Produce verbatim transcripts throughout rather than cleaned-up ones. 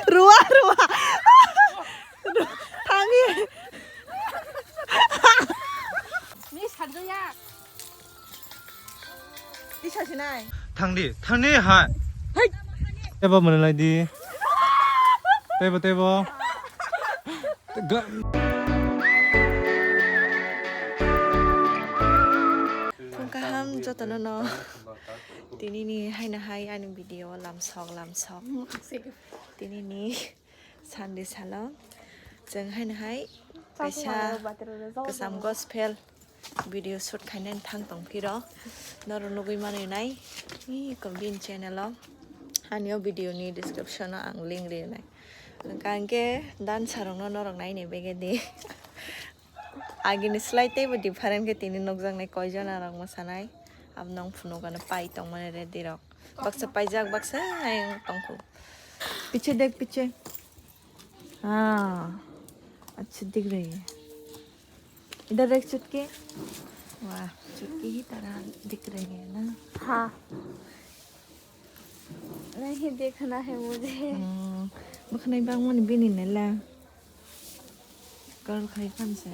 Rua, rua. Thangwi. Ni sanjaya. Isa sinai. Thangdi, thangdi ha. Hai. Tebo mwnlai di. Tebo, tebo. Ga- Phung kaham jotono no. Tini ni haino hai ani video lamsok lamsok. Tini ni Sunday salo chwng haino hai kaisa kwcham gospel video shoot khainani thang tong phiro norok nugwi manwi nai ni Kolbin channel o ani o video ni description o ang link rinai hwnkha hwnkhe dansa rokno norok naini bagwi di. Agini slai teibo different khe tini nukjaknai koijon arok mwsanai. Abo nung phunukgano pai tongmani ready rok. Baksa paijak, baksa ayang tongkhu. Piche dekh, piche. Ah, achha dikh rahi hai. Idhar dekh chutki. Wah, chutki hi tarah dikh rahi hai na? Ha. Nahi dekhna hai mujhe. Hmm, bwkhanai bangmani bini nela. Kal khai khan se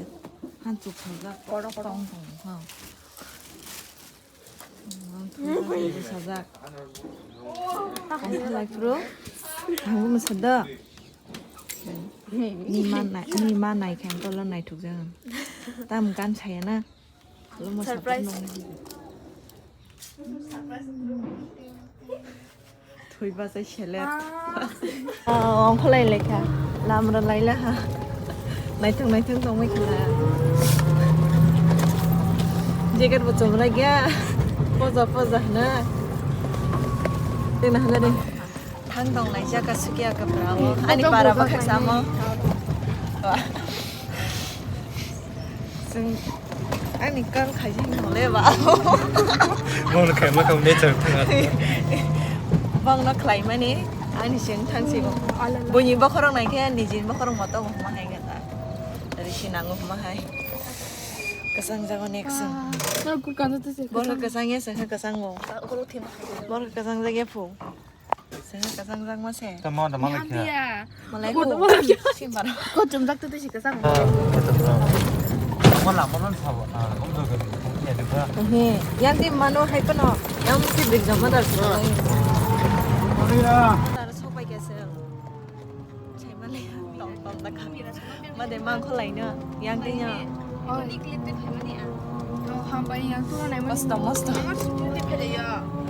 han chuk khajak tong tong ha. Sajak. Ang khalai phuru. Ang masa da. Ni ma nai, ni ma nai khan tolo nai thuk jang. Tam kan saya na. Surprise. Thwi bachai seler. Ah. Ah, ongkholai lekha. Lamra laila ha. Naithok naithok tongwi khala. Jacket bo chumlai gya. Poja poja hwna. Tena hwna de. Thang tong lai jaka sukya ka brao. Ani para bakha samo. Sing ani kal khai jing hole ba. Mon khai ma kam nature thang. Bang no khlai mani ani sing thang si. Buni bokhorok nai khe ani jin bokhorok moto ma hai gata. Ri si nango ma hai. Kasang jago next. Bor kasang ya sing kasang mo. Bor kasang jagya phu. Sengha kasang jak ma se. Tamo da malai kha. Malai ko. Ko chum jak tu si kasang. Mo la mo non sabo. Ah, om do gari. Ya de ba. He, yang di mano hai pano. Yang si big jama dar so. Dar so pai ke se. Chai malai. Tom tom da kha. Ma de mang kholai no. Yang de nya. Oi. Mosto, mosto.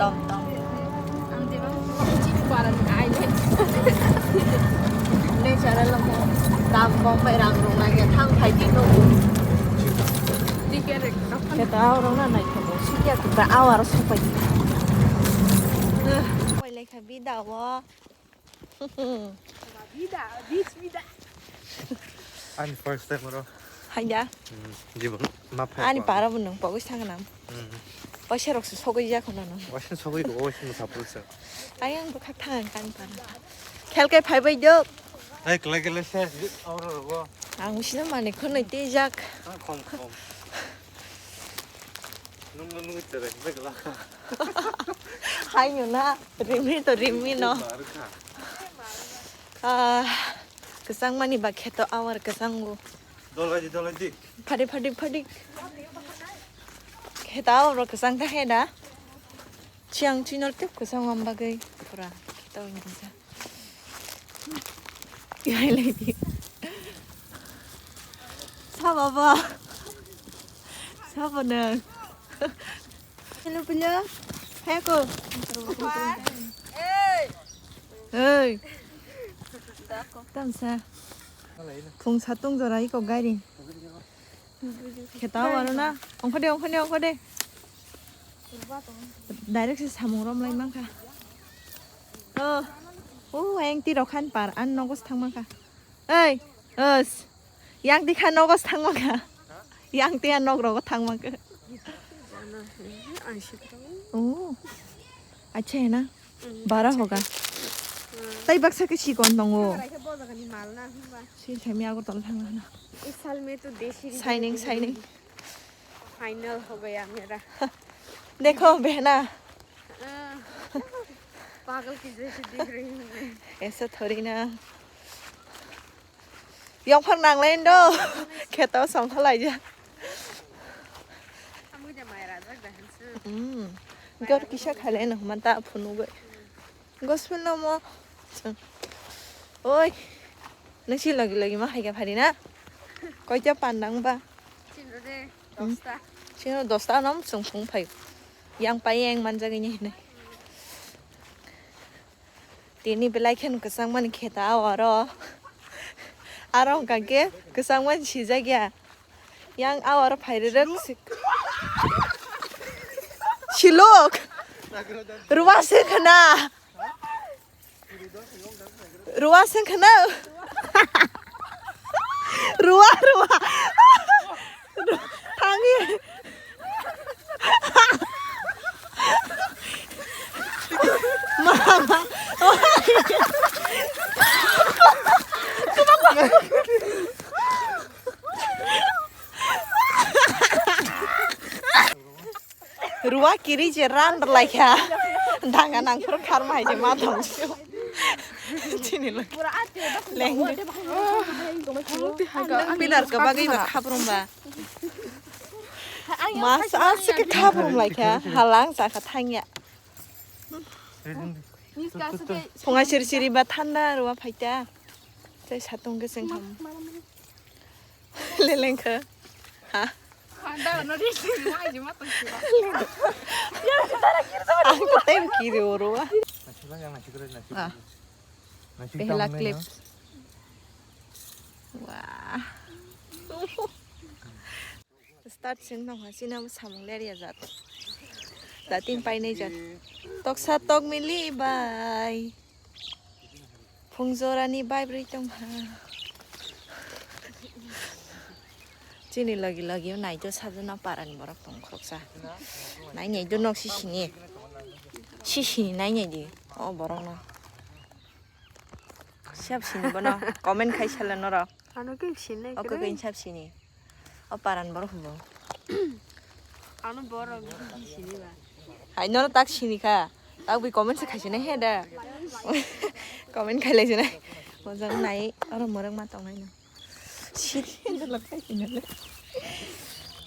Tom, tom. Natural mo. Dam bom bai rang rung lagi thang phai di no. Keta oro na nai kha bo. Sikya keta awar supai. Pai lai kha bida wo. Ani first time oro. Haida. Hmm, jibon ma phai. Ani para bo nung pogwi thang nang. Hmm. Paisa rok se sogwi ya khuna nang. Wasin sogwi ko wasin sapul se. Ayang bo khak thang kan para. Khel kai phai bai dok. Ai kla kla se oro ro. Ang sino mane khonoi te jak. Khom khom. Nung nung tere begla. Hai nyo na, rimi to rimi no. Ah, kesang mani ba kheto awar kesang go. Dolai di, dolai di. Phadi, phadi, phadi. Kheto awar kesang ta heda. Chiang chinol tip kesang wam bagai pura kheto insa. Sa baba. Sa bana. Hello, punya. Hai ko. Hey. Tamsa. Phung satung jora iko gari. Khetao aro na. Ongkhode, ongkhode, ongkhode. Direct se samung rom lai mankha. Oh. Oh, ayang ti rokhan par an nogos thang mankha. Ei, os. Yang ti kha nogos thang mankha. Yang ti an nog rogo thang mankha. Oh. Acha na. Bara hoga. Tai baksa ke sikon tongo. Si themi Agartala thangna. Shining, shining. Final ho gaya mera. Dekho behna. Pagal ki jaise dikh rahi hu main. Aisa thori na. Yongphang nanglai do. Kheto songkha laija. Amui de mai rajak da hinsu. Hmm. Gor kisa khaile no huma ta phunugwi. Gospel no mo. Oi. Nang si lagi lagi ma hai ka phari na. Koita pan nang ba. Chin ro de. Hmm. Dosta. Sino dosta nom sung phung phai. Yang pai yang manjagini hinai. Tini belai khen kwchangmani kheto a oro. Aro hwnkha khe kwchangmani sijakya. Yang a oro phai rwrwk si-, siluk. Ruwa se khna. Ruwa se khna. Ruwa, ruwa. Thangwi. Mama. Ruwa kiri je ran rwlai kha. Danga nang phuru kharma hai je ma thang sio. Chini lo. Leng. Nang pilar ka bagwi ba khaprum ba. Mas as ke khaprum lai kha. Halang sa kha thangya. Phunga siri siri ba thanda ruwa phaita. Tei satung ke seng tham. Leleng kha. Ha? Ang ko tei kiri oro. Ah. Behla clips. Wah. Start sing nang ha sina samung ler ya jat. Dating painai jat. Toksa tok mili bai. Phung jorani bai brwi tong ha. Chini logi logi o nai do sajona parani borok tong khoroksa. Nai nai do nok sisini. Sisini nai nai di. O borok no. Siap sini bono. Comment khai sala norok. Ano ke sini. Oke ke siap sini. O paran borok hubo. Ano borok sini ba. Hai nono tak sini kha. Tak bui comment se khaisina he da. Comment khailai jana. Mojang nai oro morang ma tongnai no. Sini da lakai sini le.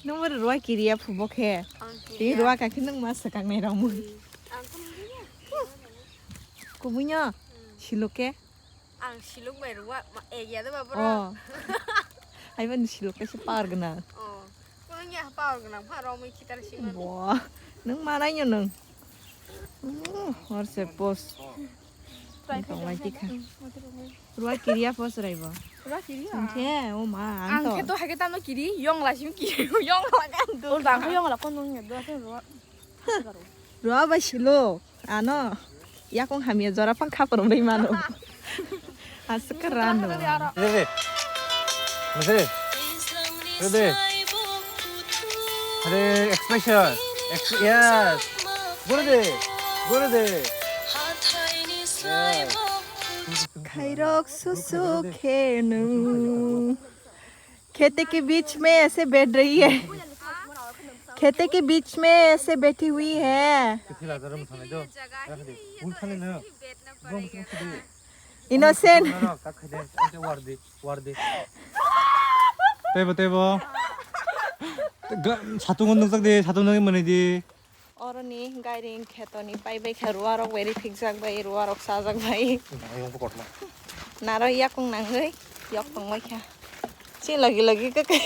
Nung bor ruwa kiriya phubo khe. Ang kiriya. Ruwa kakhe nung ma sakang nai ramu. Ang kiriya. Kubunya. Siloke. Ang siluk bai rwa, ma, eh, ya da ba bro. Oh. Hai ban siluk kaisa power gwnang. Oh. Kuno ya power gwnang pha romwi khitar singmani. Bo. Nung manai nyo nung. Hmm, horse post. Try tong lai tikha. Rwa kiriya post rai bo. Rwa kiriya. Singkhe, o ma, ang to. Ang khe to hake tano kiri, yong la sim kiri, yong la kan do. Ol bang yong la kon nung ya do rwa. Rwa bai silo, ano, yakung hamya jora phang khaprom rwi mano. Aswk rano. Re, re. Re, re. Re, re. Are, expression. Exp-, yes. Guru de. Guru de. Yes. Khairok susu khenu. खेते के बीच में ऐसे बैठ रही है, खेते के बीच में ऐसे बैठी हुई है। Innocent. Tebo, tebo. Satung nukjak di, satung nugwi mwnwi di. Oroni gairing khetoni pai bai kha, ruwa rok bai riphik jak bai, ruwa rok chajak bai. Ayung pokot ma. Naro yakung nangwi yok tong bai kha. Chi logi logi khe khe.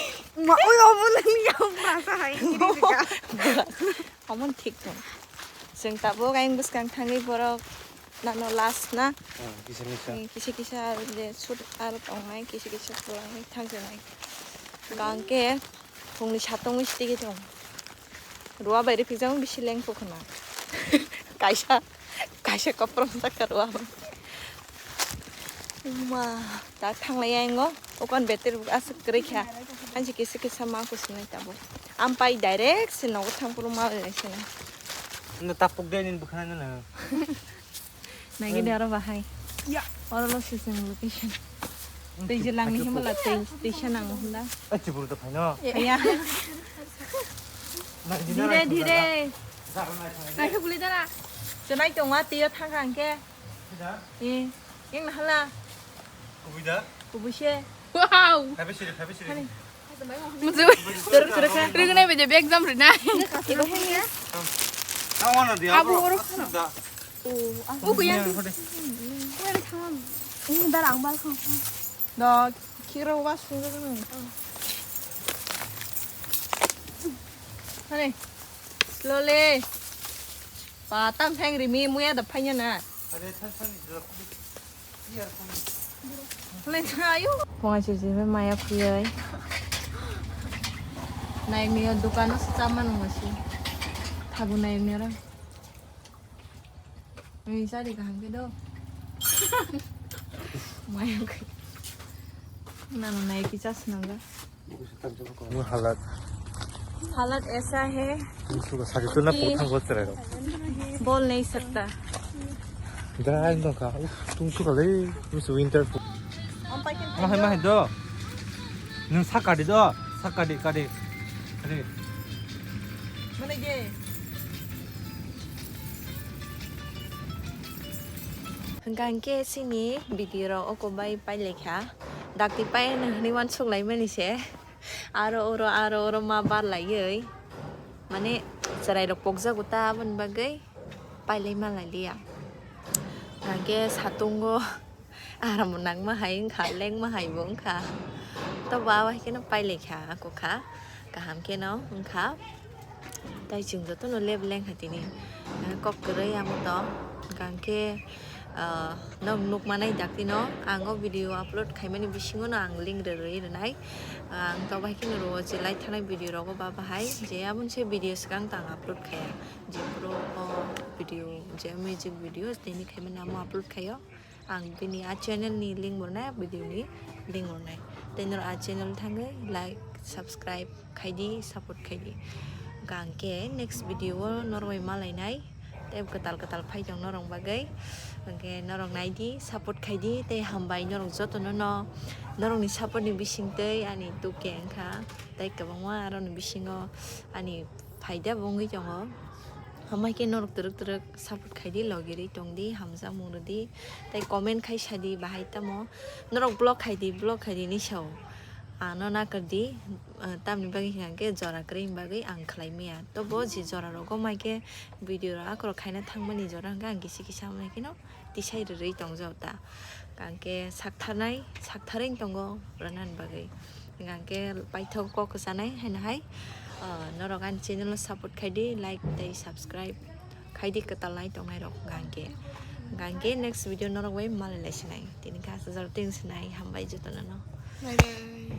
Ma, oi, obo nang yang brasa hai. Omo thik thung. Chwng tabuk ayung bwskang thangwi borok nano last na. Hmm, kisa kisa. Hmm, kisa kisa je shoot aro tongnai, kisa kisa kwlangwi thangjaknai. Hwnkhe phungni satung wi sitigi thung. Ruwa bai riphikjak bisi lengkuk khna. Kaisa, kaisa koprong jak kha ruwa bai. Ma, ta thanglai ya ingo. Okon beter aswk kwrwi kha. Ansi kisa kisa ma kusinai tabuk. Ampai direct se nogo thangphuru ma lai sinai. Nda tapuk de nin bwkhana nana. Naigidi aro bahai. Ya. Oro lo se chwng location. Tei je langni himala tei, tei se nango hwnda. Ai, chiburu to phaino. Haya. Dhire, dhire. Naikhe buli dara. Chwnai tongma tei o thangkha hwnkhe. Eh, yang nahala. Kubui da? Kubui se. Wow. Phaibisiri, phaibisiri. Musu. Rwgwnai bai de exam rwnai. Abu oro. Uku yang. Ini darang bal kong. Dog. Kiro was sung sung. Hane. Slowly. Pa tam thang rimi muya da phanya na. Phunga sisi maya khuyai. Naik niya dukan sa chama nung si. Thagu naik niya. Ni sari kaham ke do. Maya ke. Nana naik ki chas nangga. Halat. Halat aisa hai. Suka sari tu na potang bot tere. Bol nahi sakta. Dai no ka. Tung suka le. Winter. Mahai mahai do. Nung sakari do. Sakari kari. Kari. Mana ge? Hwnkha hwnkhe chini video rok oko bai pailai kha. Dakti pai hwnwi uansuk lai mani se. Aro oro, aro oro ma bar laiwi. Mane chwrai rok pokjago ta aboni bagwi pailai ma lai liya. Hwnkhe satungo aram nangma hai wngkha, lengma hai bo wngkha. Tobo abo hai kheno pailai kha, ako kha. Kaham kheno wngkha. Tai chwng jotono leb leng hai tini. Eh, kok kwrwi amo to. Hwnkha hwnkhe, ah, nok nukmanai daktino ang o video upload khaimani bisingono ang link rwrwi rwnai. Ah, ang to bai kheno rwo je lai thanai video rogo ba bahai je aboni se video swkang to ang upload khaiya. Je pro o video je music video tini khaimani amo upload khaio. Ang bini a channel ni link bo rwnai, video ni link bo rwnai. Tei norok a channel thangwi like, subscribe khai di, support khai di. Hwnkha hwnkhe next video o norok bai malainai. Tei kwtal kwtal phai tong norok bagwi. Hwnkhe norok nai di, support khai di. Tei hambai norok jotono no. Norok ni support ni bising tei ani tuke wngkha. Tei kwbangma aroni bisingo ani phaida bo wngwi tongo. Hambai khe norok twrwk twrwk support khai di, logirwi tong di, hamjakmung rw di, tei comment khai sa di bahai tamo. Norok block khai di, block khai di hinwi sao. Ano nakar di, ah, tamni bagwi hwnkha hwnkhe jora kwrwi ni bagwi ang khlai maya. Tobo je jora rogo mai khe video rok akhoro khaina thangmani jora hwnkhe ang kisa kisa hambai kheno tisai rwrwi tongjao ta. Hwnkha hwnkhe saktharnai, saktharwi tongo rwnani bagwi. Hwnkha hwnkhe paithak kok kwchanai haino hai, ah, norok ani channel o support khai di, like tei subscribe khai di kwtal nai tongnai rok hwnkha hwnkhe. Hwnkha hwnkhe next video norok bai malai lai sinai. Tini kha aswk jora twi sinai, hambai jotono no. Bye bye.